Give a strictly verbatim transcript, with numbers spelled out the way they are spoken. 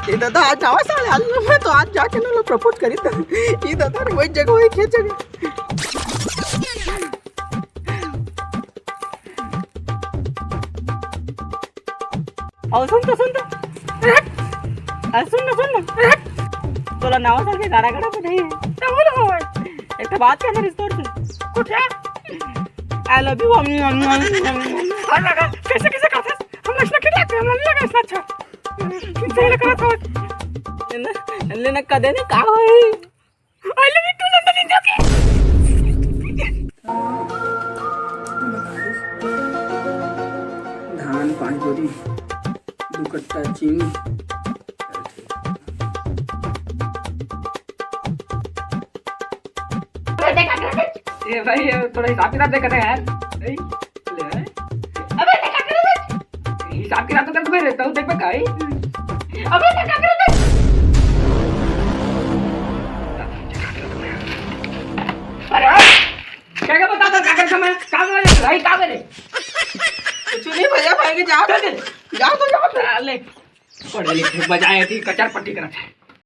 ए दादा, आज आवा साले, आज मैं तो आज जाके नोला propose करी त। ए दादा रे, वही जगह, वही खेत जगह। अउ सुन तो, सुन तो। अरे सुन ना, सुन ना। तोला नवा साल के गाड़ा गाड़ा बधाई। का बोल हो? एक ठो बात करना रिश्ता से। कुछ है? I love you। हम, हम, हम, हम, हम। अरे लगा, कैसे, कैसे करते? हम लक्षण के लागते, हम लगा इसला अच्छा। सही लगा था। लेना, लेना कदे ने का होई? I love you too, Nandini जोके। धान पाँच बोरी, दू कट्टा चीनी। ए भाई, ये थोड़ा हिसाब किताब देख यार। ए, ले भाई। अबे, हिसाब किताब तो कर, मैं रहता हूँ, देख भाई। अबे, अरे, क्या, क्या बता दो, क्या करता मैं? क्या करे भाई, क्या करे? कुछ नहीं भैया, भाई के जाओ तो, जाओ तो, जाओ तो। साले, पढ़े लिखे बजाए थी, कचर पट्टी करत है।